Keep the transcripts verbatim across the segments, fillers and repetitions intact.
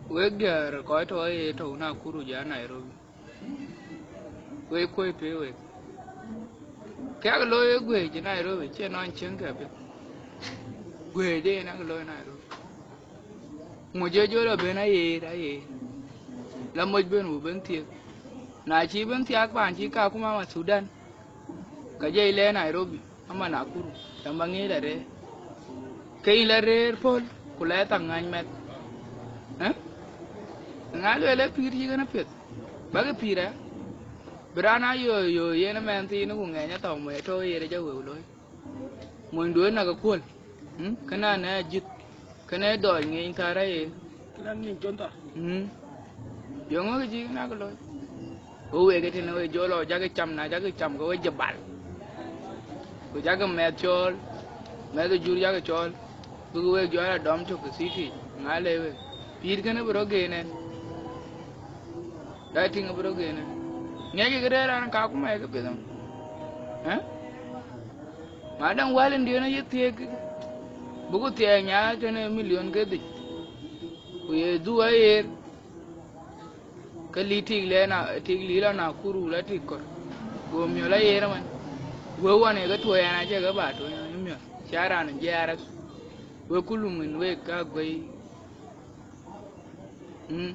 Wek diäär kɔc tɔ̈ ye tɔ̈u Nakuru ja Nairobi. Wek kuɔi pe wek. Kɛk looi ë guëëc ë Nairobi, cie nɔn cieŋ kɛ piɛth. Guëëc ë yen akë looi Nairobi. Moc ë jɔl a ben ayeer, ayeer. La moc ben, wu ben thiëëk. Na cï ben thiaak paan cï Kakuma ama Thudan, ka jɔ ilɛ Nairobi, ama Nakuru, tɛm ba ŋic la rëër. Ke yïn la rëër pöl, ku la thaŋ ŋany mɛth. Ë? Ŋa lueel ë pïïr cï kën apiɛth? Bäkï pïïr ë? Bï raan aa yo, yo yen ëmɛn thiin ku ŋɛny athɔ̈u mɔc atɔ̈u ë yen ë jɔ wëu looi. Monyduön na ke kuöl, mm, kënë anë ajïth, kënë dɔɔc ŋiɛny thar aye. Kënë ŋiɛny thon thar. Mm. Yöŋö kë cï nak looi. Wo wek ëtënë we jɔl ɔ jakï cam, na jakï cam ke we jë bal. Ku jakï mɛth cɔɔl, mɛth ë jur jakï cɔɔl. Bïkï wek jɔl a dɔm tök ë city, ŋa le wek. Pïïr kënë bï rɔt gen ɛn. Dai tïŋ bï rɔt gen ɛn. Ŋiɛckï kë rëër raan Kakuma ye kë piɛth ɛm. Ë? Ma däŋ wäl ndiën aye thiëëk, buku thiɛɛk nyaai tënë milion ke dhïc, ku ye dhuk ayeer, ke lik tik lɛ na, tik lik lɔ Nakuru la tik kɔ̈r, go miɔl ayeer ëmën. Wek ɣɔn ye ke tuɔɔc ɛn acï ke ba tuɔɔc ɛn miɔl, cie raan J R S. Wek ku lum ŋën wek ka guëi. Mm.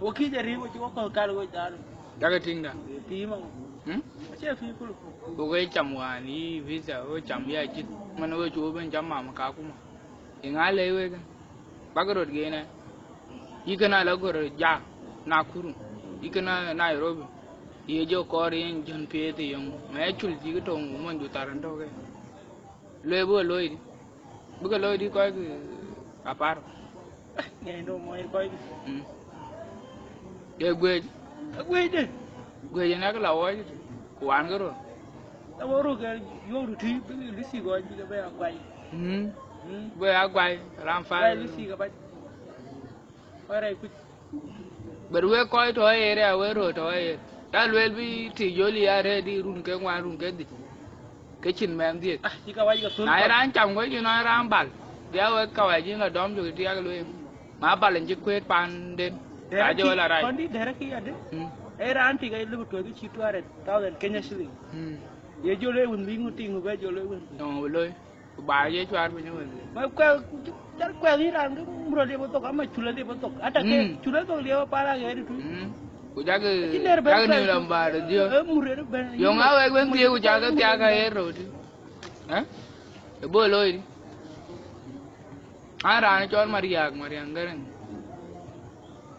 Wo kic arïk, wo cï wo kɔ̈th kal wo dal. Jakï tïŋ da. Pïïr maŋ. Mm? Acie pïïr kulu. Wo ke cam wään yï visa, wo cam ya cït. Man wo cï wo ben cam mam Kakuma. Ye ŋa lɛ̈i wek? Bäkï röt gen ë. Yï kënë ala gör ja Nakuru. Yï kënë Nairobi. Ye jɔ kɔɔr yen jön piëëth yöŋ. Ma ya cul cï kë töŋ mony du thar ëntök. Lueel bï ke looi dï? Bï ke looi dï kɔc kï apar? Ŋɛny do mɔc kɔc kï. Mm. Ye guëëc? Aguëëc dë. Guëëc ënë akë la wɔɔc dï, ku waan ke röt. La wɔ röt ke yuɔ̈k du tïï, bï lisi gɔɔc bï ke bɛ aguai. Mm. Mm. Bï aguai, ram far. Guai lisi ke bac. Wërɛc kuc. Bɛ̈t wek kɔc tɔ̈ ë area, wek röör tɔ̈ ë area. Ya lueel bï tik jɔl ya rɛ̈ɛ̈r dï run ke ŋuan, run ke dhïc. Ke cïn mɛnh dhiëth. Ah, cï kawac ke thöl. Na ye kɔc. Raan cam kɔc cï nɔn raan bal. Bï ya wek kawac yïn la dɔm cök tiak lueel. Ma bal en cï kueet paanden. Dɛ̈rë ka jɔ tik, la rac. Kɔn dï dɛ̈rë kï ya dë. Mm. Ee raan tik ë lëu tuɔɔc kï cï two hundred thousand Kenya shilling. Mm. Ye jɔl ë wën bï ŋu tik ŋu bɛ jɔl ë wën. Nɔŋ wë loi. Ku ba ye cuar piny wën. Ma kuɛth, jar kuɛth yïn raan ke murɔ liep thok, ama cul liep thok. Ata ke, mm, cul thok liep para ke ditu. Mm. Ku jakï, acïn der ben jakï kuɛth nim lam bar dio. Eh, murɔ ben. Yöŋ a wek ben thie ku jakï thiak ka ye röt. Eh? E bo looi di. An raan cɔl Mariak, Mariak Gäräŋ.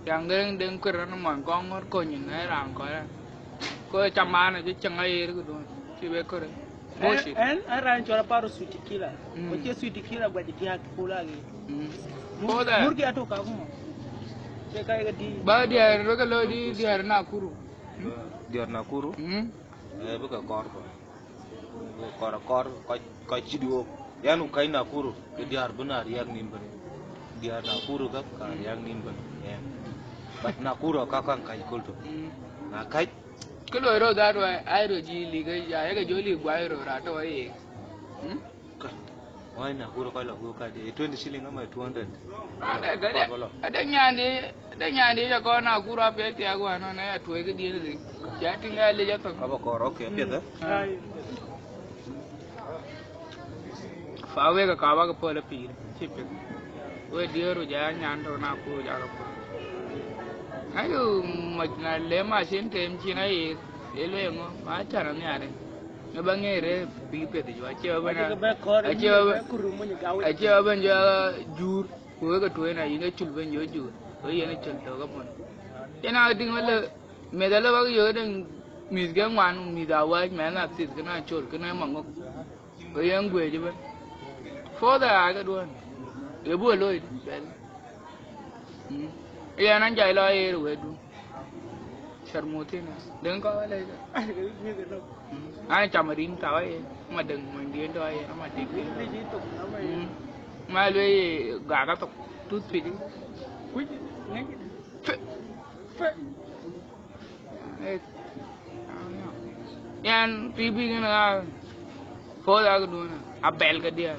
Riaŋ Gäräŋ deŋ kuër rɔt mɔny kɔŋ ŋɔ̈t kony në raan kɔc rɛn. Ko cam an acï cäŋ ayer këdun cï be kërë. Bullshit. Ɛn, ɛn raan cɔl Aparo Sweet Killer. Mm. Ko cie Sweet Killer guac diäk pula ge. Mm. Mur-, ko da. Murgi ato Kakuma. Cie kai ke di. Ba diäär röt ke looi di diäär Nakuru. Mm. Diäär Nakuru? Mm. Eh, bï ke kɔɔr kɔn. Kɔɔr, kɔɔr, kɔc, kɔc cït wok. Yan ku kac Nakuru, ke diäär bï na riɛk nïm bën. Diäär Nakuru ka, ka riɛk nïm bën. Yeah. But Nakuru ka kaŋ kac köl tök. Mm. Na kac. Kë loi rot that way, ai rot jï lik, ya, ye ke jɔ lik guai rot rat tɔ ye. Mm? Ka. Wai Nakuru kɔc la ku ka de twenty shilling ama two hundred. Ade, ade, ade nyandi, ade nyandi ya kɔn Nakuru apiɛth thiak wan nɔn ya tuɔi ke diɛn ri. Ya tiŋ ya le ya thok. Ka ba kɔɔr, okay, apiɛth, eh? Ai. Fa wek ka ba ke pol pïïr, cï piɛth. We diëru ja nyan tɔ Nakuru ja ke pol. Ayo, mac na le ma cin tem cin aye, le le ŋo, ma chana ni are. Në ba ŋeer ë bï piɛth juɔc, acie ba bɛ̈n, acie ba bɛ̈n, acie ba bɛ̈n jɔ juur, ku wek ke tueena, yïn ke cul bɛ̈n jɔ juur, ku yen cul tök amɔn. Yen a tïŋ wala, meth ala bak yök dɛ̈ŋ mïth ke ŋuan, mïth awäc, mɛnh athith, kënë acol, kënë maŋök. Ku yen guëëc ëbɛ̈n. Further aa ke duɔ̈n. Ye bï we looi bɛ̈l. Mm. Yen an jai lɔ ayer wëëdu. Sharmuthina. Dëŋ kɔc alɛc. Mm. An cam rin tɔ̈ aye. Ama dëŋ mony diën tɔ̈ aye. Ama tik diën. Mm. Ma lueel gak athok. Toothpick. Kuc. Ŋic. Fe. Fe. Eh, yan T V kën aa, puɔth aa këduɔ̈n, abɛl ke diäär.